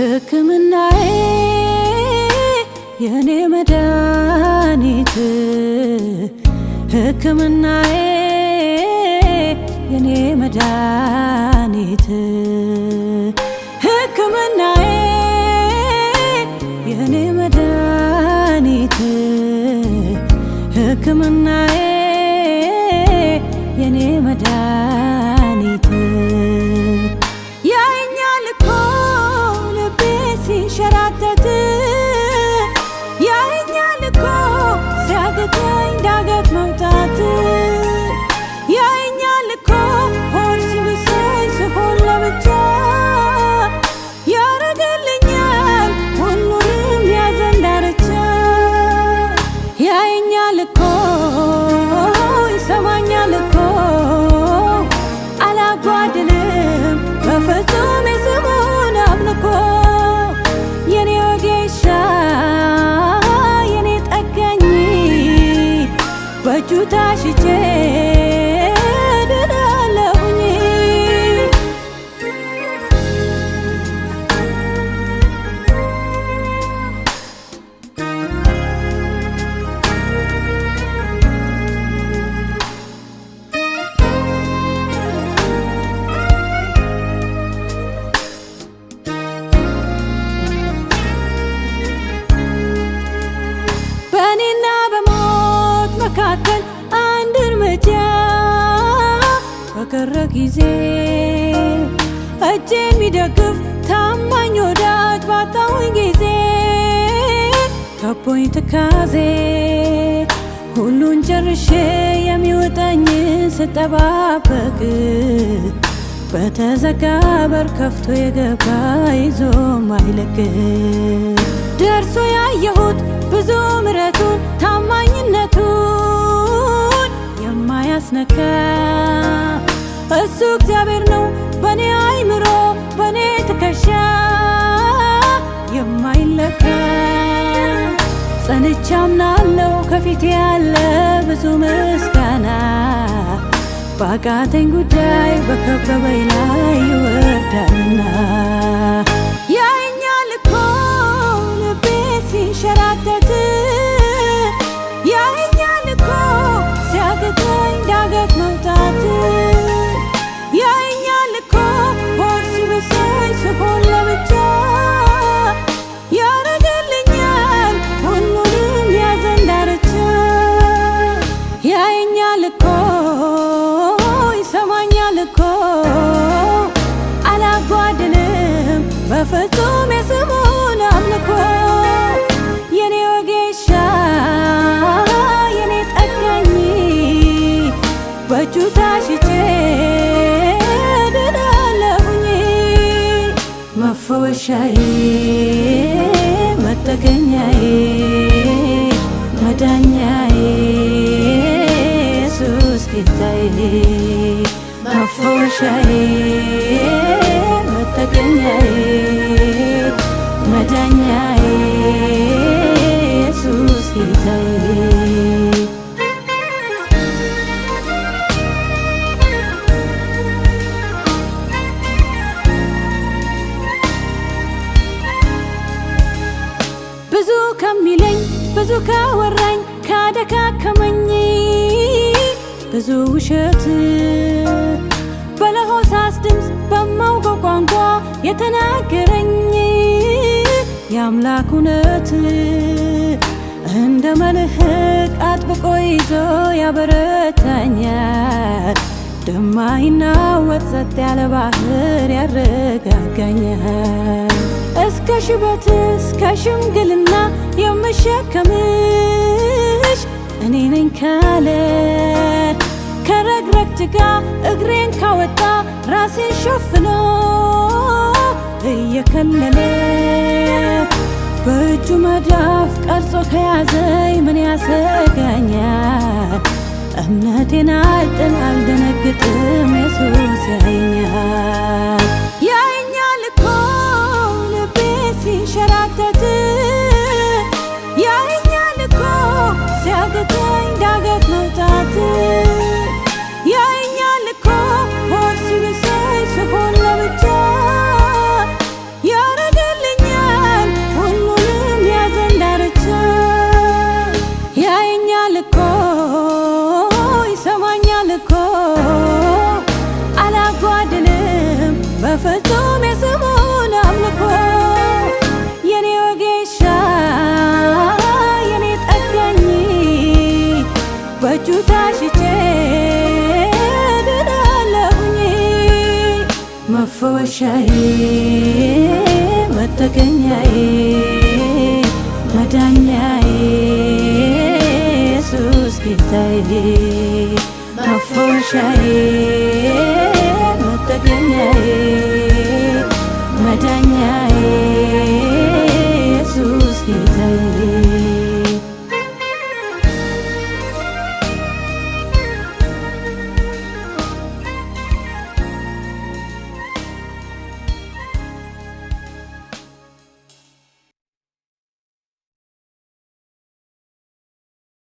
ሕክምናዬ የኔ መድኃኒት፣ ሕክምናዬ የኔ መድኃኒት፣ ሕክምናዬ የኔ መድኃኒት፣ ሕክምናዬ የኔ መድኃኒት። ያየኛል እኮ ልቤ ሲንሸራተት፣ ያየኛል እኮ ሲያቅተኝ ዳገት መውጣት፣ ያየኛል እኮ ሆድ ሲብሰኝ ስሆን ለብቻ፣ ያረግልኛል ሁሉንም ያዘን ዳርቻ። ያየኛል እኮ፣ ይሰማኛል እኮ፣ አላጓድልም በፍጹም የስሙን አምልኮ። የኔ ወጌሻ፣ የኔ ጠጋኝ፣ በእጁ ታሽቼ ድናለሁኝ። በእኔና በሞት መካከል አንድ እርምጃ በቀረ ጊዜ፣ እጄን የሚደግፍ ታማኝ ወዳጅ ባጣሁኝ ጊዜ፣ ከቦኝ ትካዜ፣ ሁሉን ጨርሼ የሚውጠኝ ስጠባበቅ፣ በተዘጋ በር ከፍቶ የገባ ይዞ ማይለቅ፣ ደርሶ ያየሁት ብዙ ምሕረቱን ታማኝነቱን የማያስነካ እሱ እግዚአብሔር ነው፣ በኔ አይምሮ በኔ ትከሻ የማይለካ። ጸንቼ አምናለሁ ከፊት ያለ ብዙ ምስጋና፣ ባቃተኝ ጉዳይ በከበበኝ ላይ ይወርዳልና። ያየኛል እኮ ልቤ ሲንሸራተት፣ ያየኛል እኮ ሲያቅተኝ ዳገት መውጣት፣ ያየኛል እኮ ሆድ ሲብሰኝ ስሆን ለብቻ፣ ያረግልኛል ሁሉንም ያዘን ዳርቻ። ያየኛል እኮ፣ ይሰማኛል እኮ፣ አላጓድልም በፍጹም የስሙን አምልኮ። የኔ ወጌሻ፣ የኔ ጠጋኝ፣ በእጁ ታሽቼ ድናለሁኝ። መፈወሻዬ፣ መጠገኛዬ፣ መዳኛዬ፣ ኢየሱስ ጌታዬ። መፈወሻዬ፣ መጠገኛዬ፣ መዳኛዬ፣ ኢየሱስ ጌታዬ። ብዙ ከሚለኝ፣ ብዙ ካወራኝ፣ ካደካከመኝ ብዙ ውሸት፣ በለሆሳስ ድምፅ በማውቀው ቋንቋ የተናገረኝ የአምላክ እውነት እንደ መልህቅ አጥብቆ ይዞ ያበረታኛል። ደማይናወጥ ጸጥ ያለ ባህር ያረጋጋኛል። እስከ ሽበት እስከ ሽምግልና የምሸከምሽ እኔ ነኝ ካለ፣ ከረግረግ ጭቃ እግሬን ካወጣ፣ ራሴን ሸፍኖ እየከለለ፣ በእጁ መዳፍ ቀርጾ ከያዘኝ ምን ያሰጋኛል? እምነቴን አልጥል፣ አልደነግጥም፣ ኢየሱስ ያየኛል። ያየኛል እኮ ልቤ ሲንሸራተት፣ ያየኛል እኮ ሲያቅተኝ ዳገት መውጣት፣ ያየኛል እኮ ሆድ ሲብሰኝ ስሆን ለብቻ፣ ያረግልኛል። መፈወሻዬ፣ መጠገኛዬ፣ መዳኛዬ፣ ኢየሱስ ጌታዬ፣ መፈወሻዬ፣ መጠገኛዬ፣ መዳኛዬ።